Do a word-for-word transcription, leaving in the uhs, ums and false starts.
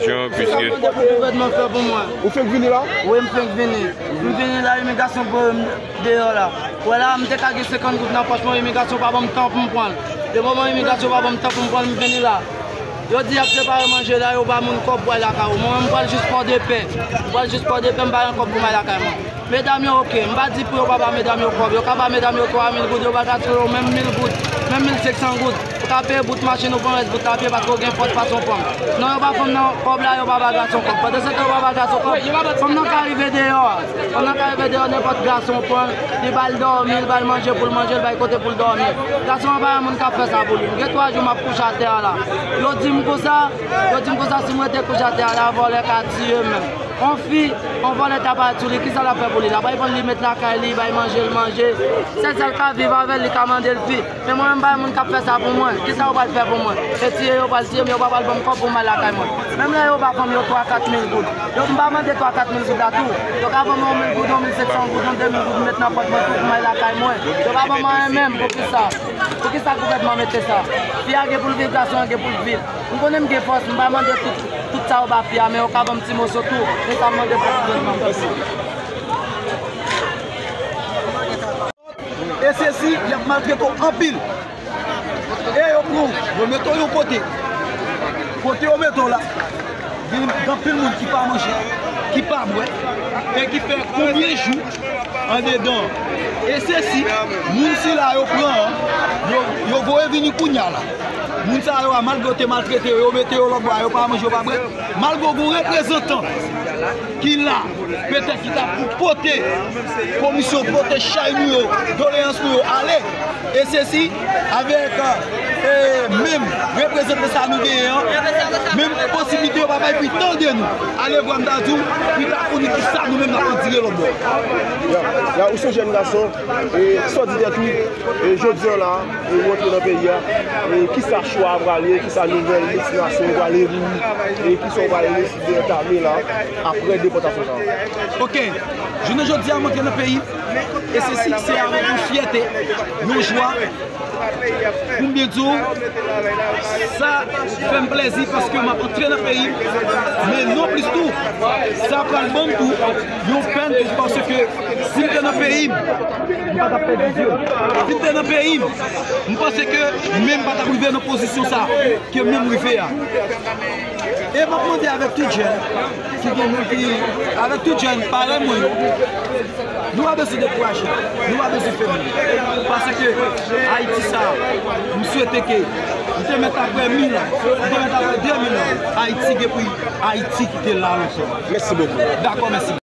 Jan, piske Sa mande pou gouvènman fè pou mwen. Ou fenk vini la? Wi, m fenk vini. M vini la, imigrasyon voye m deyò la. Wè la, m te ka gen senkant goud nan pòch mwen, imigrasyon pa ban m tan pou m pran l. Depi moman imigrasyon pa ban m tan pou m pran l, m vini la. Yo di y ap separe manje la, yo ba moun kòb pou al lakay ou. Mwen menm, m pral jis Pòdepè. M pral jis Pòdepè, m pa gen kòb pou m al lakay mwen. Medam yo, oke, m pa di pou yo pa ba medam yo kòb. Yo ka ba medam yo twa mil goud, yo ba gason yo menm mil goud, menm mil senk san goud. Ou ka peye bout machin ou pran rès bout la pye paske w gen fòs fason fanm. Non, yo ba fanm nan kòb la, yo pa ba gason kòb. Pandan se tan yo pa ba gason kòb, fanm nan ka rive deyò a. Fanm nan ka rive deyò, nenpòt gason pran l, li ba l dòmi, li ba l manje pou l manje, li ba l kote pou l dòmi. Gason an pa yon moun k ap fè sa pou li. M gen twa jou m ap kouche atè a la. Yo di m konsa, yo di m konsa si m rete kouche atè a la, vòlè ka tiye m menm. On fi, on vòlè ta parèt sou li, kisa l ap fè pou li? L ap bay fanm li met lakay li, bay manje l manje. Sèl sa l ka viv avè l, li ka mande l fi. Men mwen menm, pa gen moun k ap fè sa pou mwen. Kisa yo pral fè pou mwen? Se tiye yo pral tiye m, yo pa pral ban m kòb pou m al lakay mwen. Menm lè yo ba fanm yo twa kat mil goud, yo m pa mande twa kat mil goud la tou. Yo ka ban mwen yon mil goud, yon mil senk san goud, yon de mil goud, m met nan pòch mwen tou pou m al lakay mwen. Yo pa ban mwen anyen menm, poukisa? Poukisa gouvènman mete sa? Fi a gen pou l viv, gason an gen pou l viv. M konnen m gen fòs, m pa mande tout, tout sa yo ba fi a, men yo ka ban m ti moso tou. Men sa m mande pou gouvènman. Mèsi. E sesi, y ap maltrete w anpil. E yo pran w, yo mete w yon kote. Kote yo mete w la, gen, gen anpil moun ki pa manje, ki pa bwè, e ki fè konbyen jou andedan. E sesi, moun sila yo pran an, yo, yo voye vini kounya la. Moun sa yo a, malgre yo te maltrete yo, yo mete yo lòtbò a, yo pa manje, yo pa bwè. Malgre w gen yon reprezantan ki la, petèt ki ta pou pote komisyon, pote chay nou yo, doleyans nou yo ale. E sesi, avèk, e, menm reprezantan sa nou genyen an, menm posiblite yo pa bay pou tande nou. Alevwa m ta di w, pou ta konnen ki sa nou menm n ap andire lòtbò. Ya, ya, ou se yon jèn gason, e sa w di tèt ou, e jodi an la, e ou antre nan peyi a, e kisa chwa a pral ye, kisa nouvèl destinasyon ou pral ouvri, e kisa w pral deside antame la, apre depòtasyon sa a? Oke, jounen jodi a, m antre nan peyi, e se si, se avèk yon fyète, yon jwa, pou m byen di w, sa fè m plèzi paske m ap antre nan peyi m, men non plis tou, sa pral ban m tou yon pèn tou paske si m te nan peyi m, m pa t ap pèdi zye m. Si m te nan peyi m, m panse ke menm pa t ap rive nan pozisyon sa ke menm rive a. E m ap mande avèk tout jèn ki gen moun ki, avèk tout jèn parèy mwen yo, nou pa bezwen dekouraje, nou pa bezwen febli. Paske Ayiti sa, m swete ke m te mèt apre mil an, m te mèt apre de mil an, Ayiti gen pou Ayiti ki te la lontan. Mèsi bokou. Dakò, mèsi.